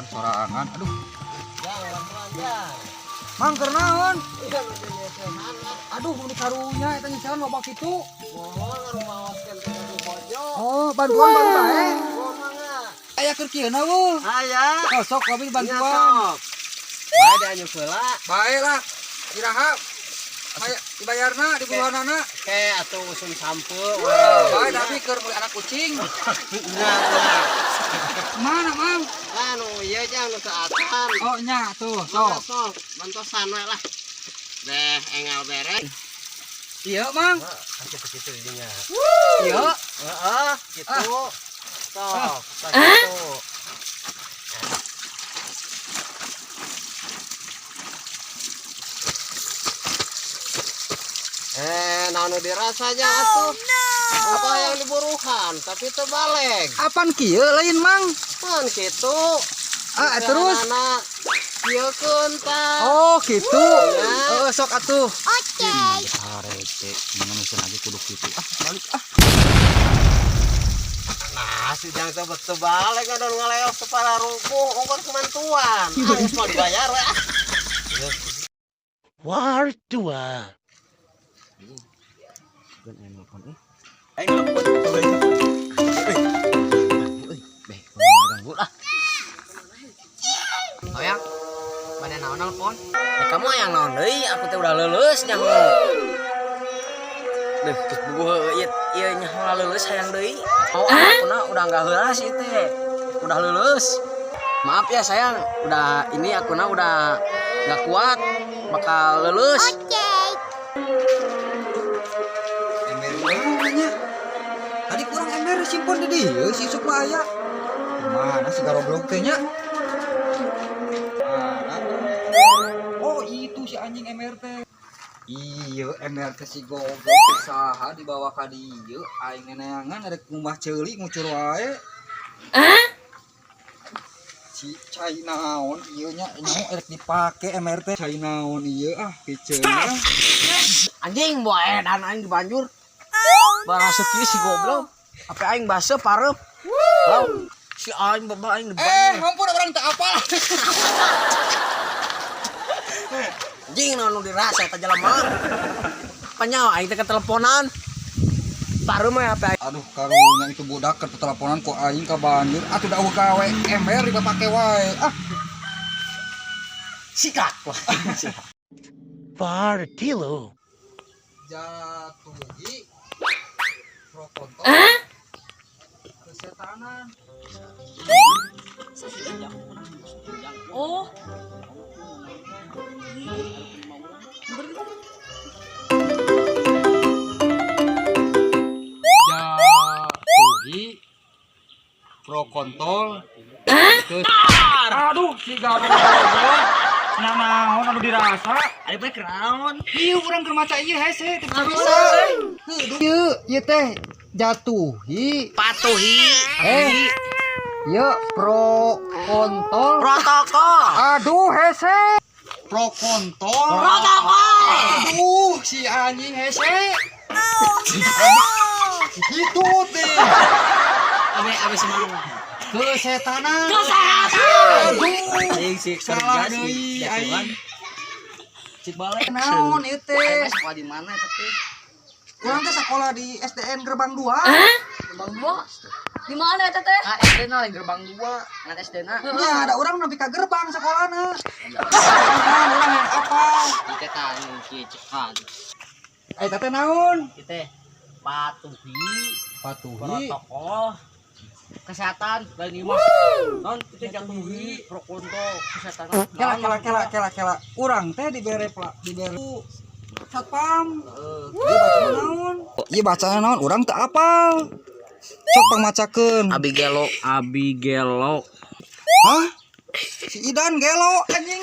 Bantuan sorangan. Aduh. Mang, keur naon? Aduh, ini karunya eta nyisihan loba kitu. Oh, bantuan baru bae. Aya keur kieu na wuh. Aya. Oh, sok abi bantuan. Bantuan. Bae da anu heula. Bae lah. Iraha. Aya dibayarna di bulanana. Ke atuh usum sampeu. Bae tapi keur meuli anak kucing. Nya. Mana, Mang? Anu ieu jang nu saatan. Oh, nya tuh, Sok, sok. sok bantosan we lah. Deh engal berek. Iya, Mang. Kitu kitu dinya. Iya. Heeh, kitu. Sok, kitu. Naon nu dirasa nya atuh? Apa yang diburuhan tapi teu baleg. Apan kieu lain, Mang? Kan kitu. Ah, terus? Kieukeun tah. Oh, gitu. Heeh, sok atuh. Oke. Arete, manusia lagi kudu kitu. Ah, balik ah. Nah, si jang teh betul balik ngadon ngaleos kepala rubuh ongkos kemantuan. Ah, geus mau dibayar we ah. War dua. Ganggu lah. Oh ya, mana naon nelpon? Eh, kamu yang naon deui, aku teh udah lulus nyaho. Duh, terus buku ieu ieu nyaho lulus hayang deui. Oh, aku na udah enggak heula sih teh. Udah lulus. Maaf ya sayang, udah ini aku na udah nggak kuat bakal lulus. Oke. Ember nya. Tadi kurang ember simpen di dieu si Isuk mah aya. Mana si garoblok teh nya? Mana? Oh, itu si anjing ember teh. Iya, ember teh si goblok saha dibawa ka dieu aing neneangan rek ngumbah ceuli ngucur wae. Si cai naon ieu nya nyaho erek dipake ember teh cai naon ieu ah piceun ah. Anjing bawa edan aing di banjur. Baraseuh kieu si goblok. Apa aing baseuh pareup. Lau, si aing baba aing di Eh, banjur. hampur orang tak apal. Anjing naon nu dirasa eta jelema. Panyawa aing teh keteleponan. Pareup mah HP aing. Aduh, karunya itu budak keur teleponan ku aing ka banjur. Atuh da eueuh gawe ember dipake wae. Ah, Sikat wah. War tilu. Jatuhi pro kontol kesetanan. Oh. Jatuhi pro kontol ke Aduh, si gawe nah naon anu dirasa. Ari bae kenaon? Ieu urang keur maca ieu hese teu bisa. Ieu ieu teh jatuhi Patuhi eh ieu pro kontol. Protokol. Aduh hese. Pro kontol. Protokol. Aduh si anjing hese. Gitu teh. Abe abe semangat. Kesetanan. Kesehatan. Aduh. Anjing si Salah kerja deui si aing. Cik balik. Naon ieu teh? Aing sekolah di mana eta teh? Urang teh sekolah di SDN Gerbang 2. Gerbang dua. Di mana eta teh? Ah, SD na lain gerbang 2, ngan SD na. Ya, ada orang nepi ka gerbang sekolahna. Nah, urang yang apa? Kita tanya kieu cekan. Eh, teh naon? Kita patuhi Patuhi. protokol kesehatan lain ieu mah. Non kita jatuhi pro kontol kesehatan. Kela kela kela kela kela. Urang teh dibere dibere satpam. Ieu bacana naon? Ieu bacana naon? Urang teu apal. Sok pangmacakeun. Abi gelo, abi gelo. Hah? Si Idan gelo anjing.